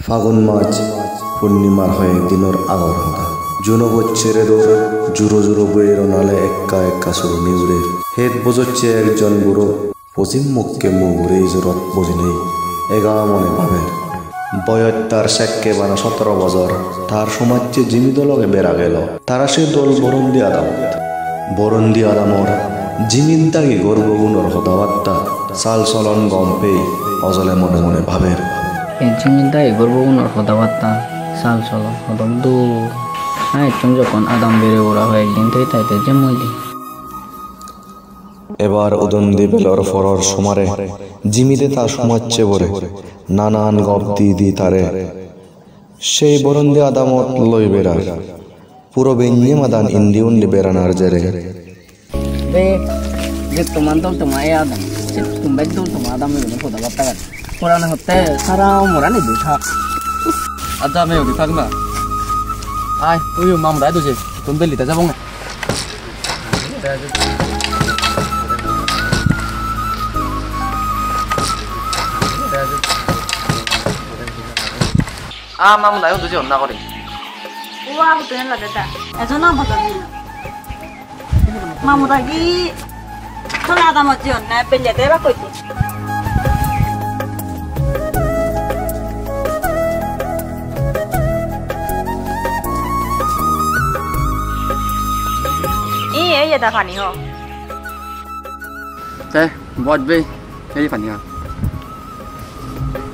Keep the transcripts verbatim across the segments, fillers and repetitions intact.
Fagun maj purnimar hoyek dinor agor hoda. Juno bocche redor juro juro boyero nale ekka ekka suruni urer. Het bojocche ekjon buro pojim mukke mugure ijorot bojinei ega mone baber. Boyoj tar sekke bana sotoro bojor. Tar somajje Jimido loge bera gelo. Tara se dol Borondi adamot. Borondi adamor Jimit dagi gorbogunor hodabatta, sal solon gom pei Ojole mone mone baber. Ei Jimit dagi gorbogunor hodabatta, sal solon hodok dol. Aa, ecchong jokkon adam bere ura hoi ekdin thei thai te jemmoi di. Ebar udondi belor poror somare Jimide ta somajje bore nanan gop di di tare sei Borondi adamot loi berar. Puro benne madan indi undi beranar jere. Be, je toman dol toma e adam, se tumbe dol toma adam igun hoda batta gani. Porane hotte sara umorani dui thak. Aja me udi thak na. Ai, tuiyo mamra idu je, tun deli ta jabong. Ah, mamu dai udu je onna gori. Ua, hudu en lade da. Ejo na bodo. Mamu dagi tole adamot je onna belle de ba koi. Iye, iye da pani ho. Te, boj be, ei pani ho.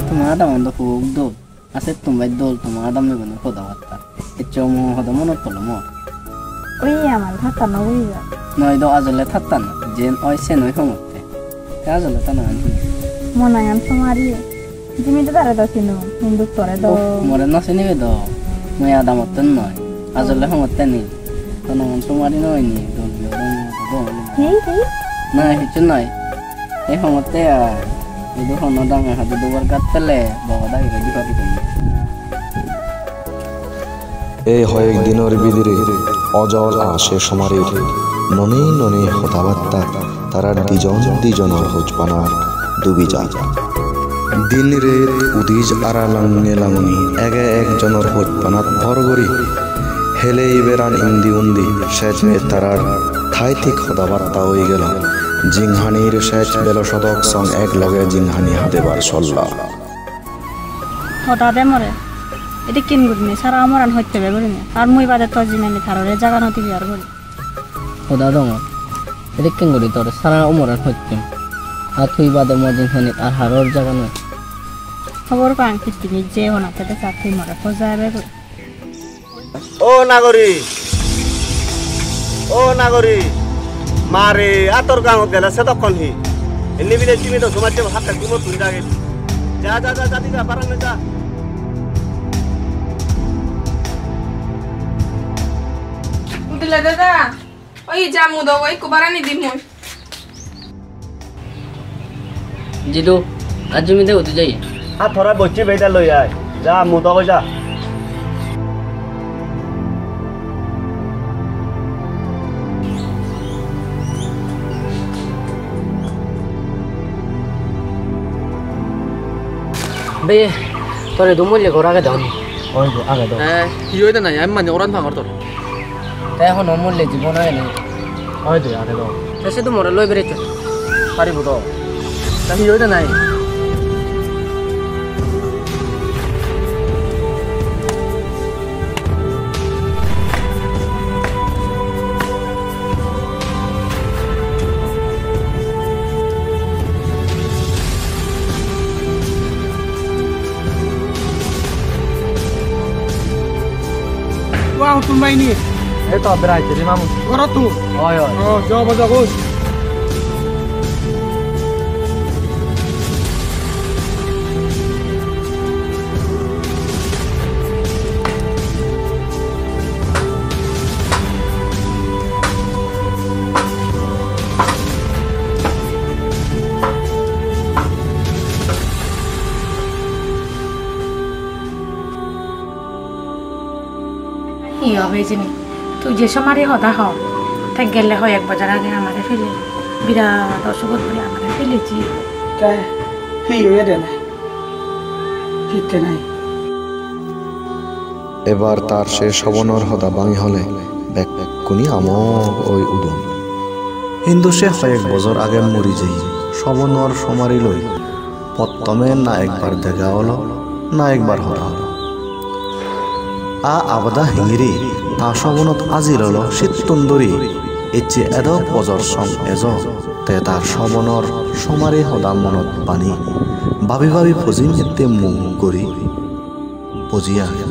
Toma adamot do hub dol. Aa, settun bej dol toma adammigunor hoda batta. Ecche omo hodo monot polo mor. Oi, amar thatta no bujibar. Noi do ajole thatta no, jen oi sen oi hongotte. Te ajole tanagan hi? Mo nangan Somari. Jimit dare do sino, hintu tore do. Oh, more no sinibe do. Mui adamottun noi. Ajole hongotte ni. To nangan Somari noi ni, dol biyo dol. Hi, hi? Na, hissu noi. Ei hongotte ai, idu hono danga hadi dubar gat pele, baba dagi ready gori dun. Ei hoyek dinor bidire Ojol ar se Somarir noni noni hoda batta, tarar dijon dijonor hojpana dubi jar. Din ret udij ara lange langoni ege ekjonor hojpanat bor gori helei beran indi undi, sej met tarar thai thik hoda batta oi gelo. Jinghanir sej belo sodok song ek loge jinghani hadebar solla. Hoda de more, edikken gurinei sara umoran hoj pebe gurinei. Ar mui bade to jinghani tarare jaga no dibe ar guri. Hoda dongor, edikken guri tore sara umoran hoj pem. Ar tui bade mo jinghanit ar haror jaga noi. Hobor pang pittimit je honatte de sar tui more hoja ebe guri. O nagori, o nagori, mare ator gangot gele sedokkon hi? Inni bile Jimido somajje hatta gumot tuli dagedi. Ja, ja, ja, ja, di ja, barang ja. Udile dada, oi jamu do, oi kubarani di mui. Jidu, ar Jimide udu jai. A thora bocchi beida loi ai. Ja, mu dogo ja. Be, tore do mulle gor age don. Oi do, age do. Eh, hi hoide nai, ami mane oran pangor tor. Te hono mulle jibon age ni? Oi de, age do. Te sidu more loi berecho. Paribo do. Te hi hoide nai? Wow, tumbaini. Ei to berai chiri mamu. Oro tu. Oi, oi. Oh, jo, bo, jo, bo. Hi obo hijeni? Tui je Somari hoda hor, te gelle hoyek bojor age amare pele, birat osugot puri amare pele jiye. Te hi oyede nai? Hitte nai. Ebar tar se sobonor hoda bangi hole bekkune amok oi udon. Hintu se hoyek bojor age muri jeye sobonor somari loi pottome na ekbar dega olo, na ekbar hoda olo. A abada hingiri ta sobonot ajil olo sittun duri. Ecche edok bojor song ejo, te tar sobonor somari hoda monot bani babi babi pojim hitte mu guri boji age.